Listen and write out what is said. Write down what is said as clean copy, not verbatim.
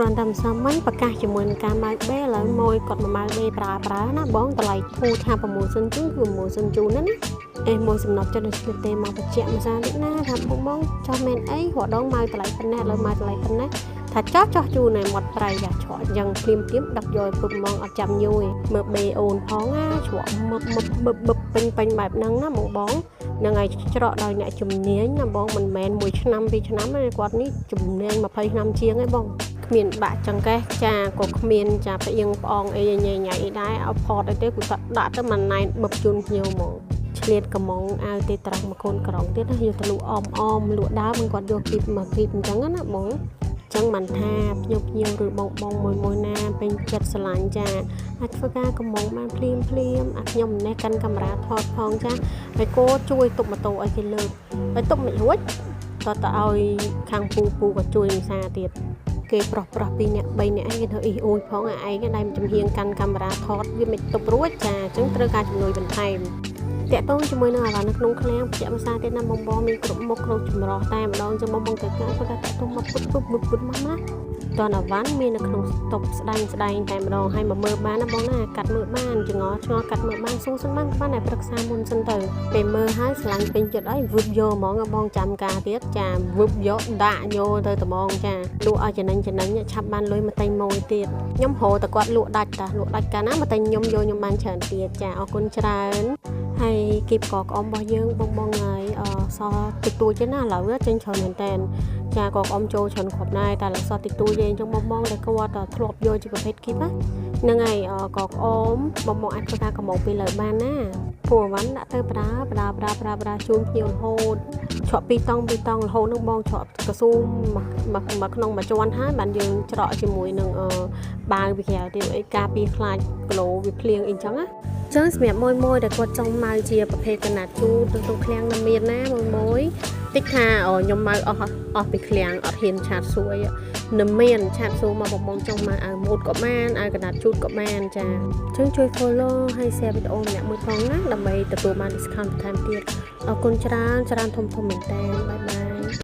គ្រាន់តែម្សិលមិញប្រកាសជាមួយនឹងការម៉ៅបេឥឡូវម៉ួយគាត់មកម៉ៅបេប្រើប្រើណាបងតម្លៃធូរថា promotion ជូនគឺ promotion ជូនណាណាអេមួយសំណប់ចិត្តនៅឆ្លៀតទេមកបញ្ជាក់មួយសារទៀតណាថាបងបងចោះមែនអីរដងម៉ៅតម្លៃប៉ុណ្ណេះឥឡូវម៉ៅតម្លៃប៉ុណ្ណេះថាចោះចោះជូនឯមាត់ប្រៃយ៉ាច្រកអញ្ចឹងភ្លាមភ្លាមដឹកយកឲ្យពុកហ្មងអត់ចាំយូរឯងមើលបេអូនផងណាច្រកមឹបមឹបបឹបបឹបពេញពេញបែបហ្នឹងណាបងបងហ្នឹងហើយច្រកដោយអ្នកជំនាញណាបងមិនមែន1ឆ្នាំ2ឆ្នាំទេគាត់នេះជំនាញ20ឆ្នាំជាងឯងបងគ្មានបាក់ចង្កេះចាក៏គ្មានចាផ្អៀងផ្អងអីញ៉ៃញ៉ៃអីដែរឲ្យផតអីទេគឺគាត់ដាក់ទៅមួយណែនបឹបជូនភ្ញៀវហ្មងឆ្លៀតកំងអាវទេត្រង់មកកូនក្រុងទៀតណាយកទៅលក់អមអមលក់ដើមមិនគាត់យកគីបមកគីបអញ្ចឹងណាបងចឹងមិនថាភ្ញៀវភ្ញៀវឬបងបងមួយមួយណាពេញចិត្តស្រឡាញ់ចាអាចធ្វើការកំងបានភ្លាមភ្លាមអាខ្ញុំម្នេះកាន់កាមេរ៉ាថតផងចាហើយគោជួយទុកម៉ូតូឲ្យគេលើកហើយទុកមិនរួចតតឲ្យខាងពូពូក៏ជួយភាសាទៀតគេប្រុសប្រុស2នាក់3នាក់ឯងគេធ្វើអ៊ីអូយផងអាឯងដែលចំហៀងកាន់កាមេរ៉ាថតវាមិនទប់រួចចាអញ្ចឹងត្រូវការជំនួយបន្ថែមតាក់ទងជាមួយនឹងអាវ៉ានៅក្នុងឃ្លាំងបញ្ជាក់ភាសាទៀតណាបងបងមានគ្រប់មុខគ្រប់ចម្រោះតែម្ដងចឹងបងបងត្រូវការធ្វើការតាក់ទងមកពុតពុតពុតពុតមកណាតនអាវ៉ាន់មាននៅក្នុងស្តុបស្ដែងស្ដែងតែម្ដងហើយមកមើលបានណាបងណាកាត់មើលបានចងឆ្ងល់កាត់មើលបានស៊ូសិនបានក៏បានតែប្រឹក្សាមុនសិនទៅពេលមើលហើយស្រឡាញ់ពេញចិត្តហើយវឹបយកហ្មងបងចាំការទៀតចាវឹបយកដាក់យកទៅត្មងចាលក់ឲ្យចំណេញចំណេញឆាប់បានលុយមកតែងម៉ួយទៀតខ្ញុំរកតែគាត់លក់ដាច់តាលក់ដាច់កាលណាមកតែងខ្ញុំយកខ្ញុំបានច្រើនទៀតចាអរគុណច្រើនហើយគីបកក្អមរបស់យើងបងបងហើយអសល់តិចតួចទេណាឥឡូវចេញច្រើនមែនតើចាកក្អមចូលច្រើនគ្រាប់ដែរតែឥឡូវសល់តិចតួចទេអញ្ចឹងបងបងដែលគាត់ធ្លាប់យកជាប្រភេទគីបណាហ្នឹងហើយកក្អមបងបងអាចធ្វើការកម្ម៉ង់ពីលើបានណាព្រោះអវ៉ាន់ដាក់ទៅប្រើប្រើប្រើប្រើប្រើជូនភ្ញៀវរហូតច្រកពីរតង់ពីរតង់រហូតនឹងបងច្រកកស៊ូមកមកក្នុងមួយជាន់ហើយបានយើងច្រកជាមួយនឹងបាវពីក្រៅទៀតអីការពីខ្លាចគីឡូវាភ្លៀងអីចឹងណាចឹងសម្រាប់មួយមួយដែលគាត់ចង់មកជាប្រភេទកណាត់ជូតទៅក្នុងឃ្លាំងនៅមានណាមួយមួយតិចថាខ្ញុំមកអស់អស់ពីឃ្លាំងអត់ហ៊ាន chat សួរអីនៅមាន chat សួរមកបងបងចង់មកអាវម៉ូតក៏បានអាវកណាត់ជូតក៏បានចាចឹងជួយ follow ហើយ share វីដេអូម្នាក់មួយផងណាដើម្បីទទួលបាន discount បន្ថែមទៀតអរគុណច្រើនច្រើនធំធំមែនតើbye bye.